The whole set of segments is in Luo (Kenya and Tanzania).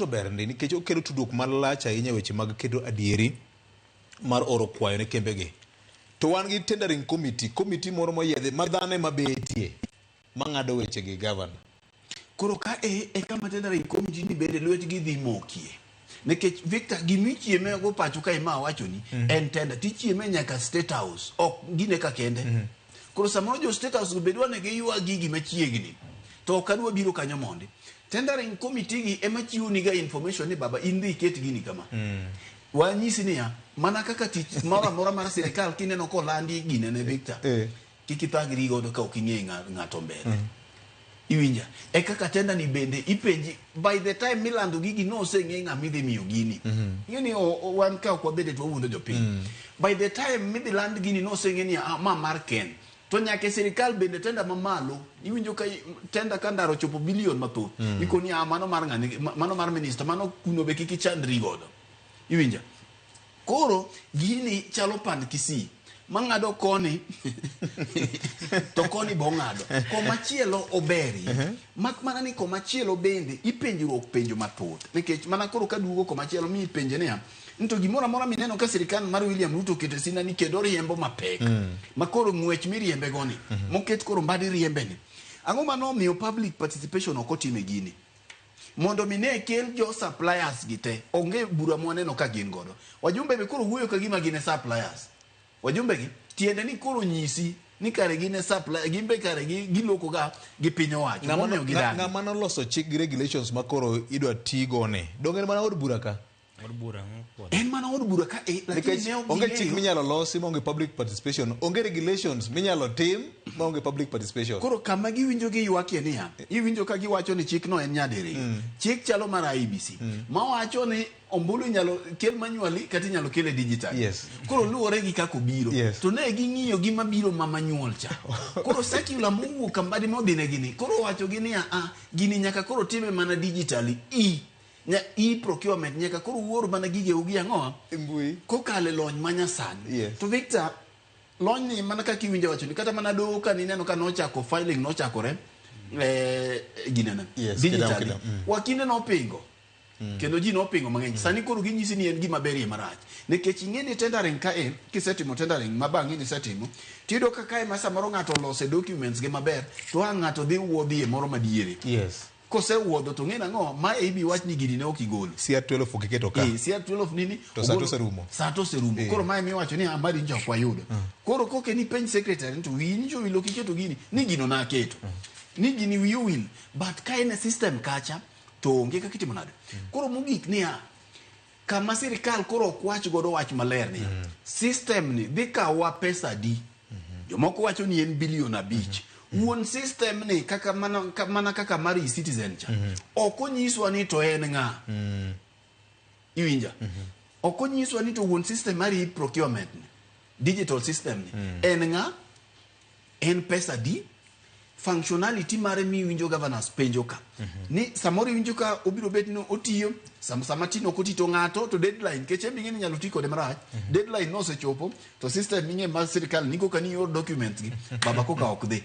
to ber ndi nikech okelo tudruok malach ahinya e weche mag keto adieri mar oro kwayo ne kembegi. To wan gi tendering committee, committee moro moyiedhi ma dhano ema betie mang'ado weche gi governor. Koro ka e e kama tendering committee ni bende lwetgi dhi mokie. Nikech Victor gimichieme go pacho kae ma awachoni en tender tichieme nyaka State House ok gine ka kende. Koro samoro jo State House go be dwa ni giywa gigi machiegni to ok adwa biro kanyo mondi. Tendering committee gi ema chiwo niga information ni baba in dhi iket gini kama. Wanyisi niya mana kaka tich moro amora mar sirikal kineno kolandi ginene Victor. Kik ithagri godo ka ok ing'e ng'ato mbele. Iwinja? E kaka tender ni bende ipenji by the time milando gigi noseng'e ng'ama idhi miyo gini. Ing'e ni wan ka ok wabede to wawuondo jopiny. By the time midhi land gini noseng'e ni ah, ma mar Ken. To nyaka e sirikal bende tender mamalo iwinjo ka tender ka ndara ochopo bilion mathoth. Ikoni ah, mano mar ng'ani, mano mar minister, mano kuno be kik ichandri godo. Iwinja? Koro gini chalo pand Kisii mang'ado koni to koni be ong'ado. Komachielo oberie. Mak mana ni komachielo bende ipenjruok penjo mathoth. Nikech mana koro kaduogo komachielo mi ipenje niya, ni to gimoro amora mineno ka sirikal mar William Ruto oketo e sinani ni kendo riembo mapek. Ma koro ng'wech miriembe go ni, moket koro mbadi riembe ni. Ang'o manomiyo public participation ok otim e gini? Mondo mi ne kel jo suppliers gi te, onge bura mwaneno ka gin godo. Wajumbe be koro wuoyo ka gima gin e suppliers. Wajumbe gi, tiende ni koro nyisi ni kare gin e supplier, gin be kare gi giloko ga gi piny owacho. Ng'ama Momiyo gidagi. Ng'ama noloso chik gi regulations ma koro idwa tigo ni, donge en mana od bura ka? Od bura mopuodho. En mana od bura ka e, lakini Nikech ne ok onge chik ging'eyo. minyalo losi maonge public participation, onge regulations minyalo tim maonge public participation. Koro kama giwinjo giywakie niya, iwinjo ka giwacho ni chikno en nyadiriyo. Chik chalo mar IEBC mawacho ni ombulu inyalo kel manually kata inyalo kele digital. Koro luwore gi kaka obiro. To ne ging'iyo gi mabiro ma manual cha. Koro circular mowuok kambadi modhi negi ni, koro owacho gi niya, ah, gini nyaka koro time mana digitally. E Nya e-procurement nyaka koro uor mana gigeu gi ang'owa? E mbui. Kokalo e lony ma nyasani. Yes. To Victor, lony ni mana kaka iwinjo wacho ni kata mana doho ka nineno ka nochako filing nochakore eh, ginene. Yes, digitally. kidam, kidam. Wakinde nopingo. Kendo ji nopingo mang'eny. Sani koro ginyisi ni en gima berie marach. Nikech ing'e ni tendering ka e, kisetimo tendering ma bang'e nisetimo, tiyudo ka kae ma samoro ng'ato olose documents ge maber, to ang' ng'ato dhi wuodhie moro madiere. Kosewuodho to ng'e nang'o, mae ibi wach ni gini ne ok igolo. CR12 ok iketo ka. Eh, CR12 nini? To saa to ogolo- oserumo. Saa to oserumo. Koro mae miwacho ni ah, mari nyocha ok wayudo. Koro koke ni penj secretary ni to wiyi nyocha owil ok iketo gini, ni gino naketo. Ni gini wiyi owil. But ka en e system kacha, to onge kaka itimo nade. Koro mogik niya, kama sirikal koro ok wach godo wach maler niya, system ni dhi kawowa pesa adi? Jomoko wacho ni en bilion 5. Wuon system ni kaka mana, mana kaka mar e-citizen cha. Ok onyiswa ni to en ng'a. Iwinja? Ok onyiswa ni to wuon system mar e-procurement ni, digital system ni, en ng'a? En pesa di? Functionality mare miwinjo governors penjo ka. Ni samoro iwinjo ka obiro bet ni otiyo, sama tino ok oti to ng'ato to deadline, nikech en bing'e ni inyalo ti kode marach. Deadline nosechopo, to system ming'e mar sirikal ni koka ni ior documents gi, baba koka ok dhi.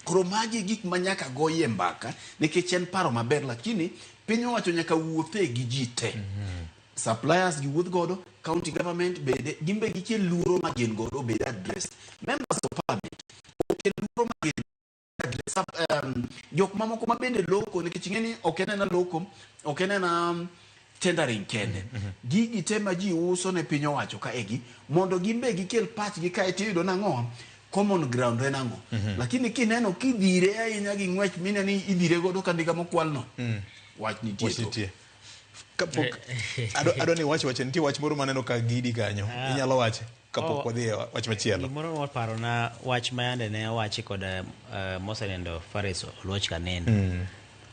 Koro magi e gik ma nyaka goyie mbaka, nikech en paro maber, lakini piny owacho nyaka wuothe gi ji te. Suppliers gi wuoth godo, county government bende, gin be gikel luoro ma gin godo obed addressed. Members of parliament okel luoro ma gin address. Jok mamoko ma bende loko, nikech ing'e ni ok en ena loko, ok en ena tendering kende. Gigi te ma ji uso ne piny owacho kaegi, mondo gin be gikel pachgi kae tiyudo nang'o? Common ground en ang'o? Lakini kineno kidhire ahinya gi ng'wech mineno ni idhire godo ka ndiga mokwal no, wach nitie. Wach nitie. Kapok adwa ni wach wache, nitie wach moro maneno ka gidi kanyo. Inyalo wache kapok wadhi e wach machielo. Gimoro noparona wach ma yande ne owachi kod mosenindo Faris Oluoch Kanindo.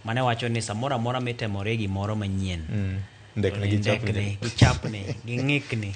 Mane wacho ni samoro amora mitemore gimoro manyien, Ndekni gi chapni. Ndekni gi chapni, gi ng'ikni.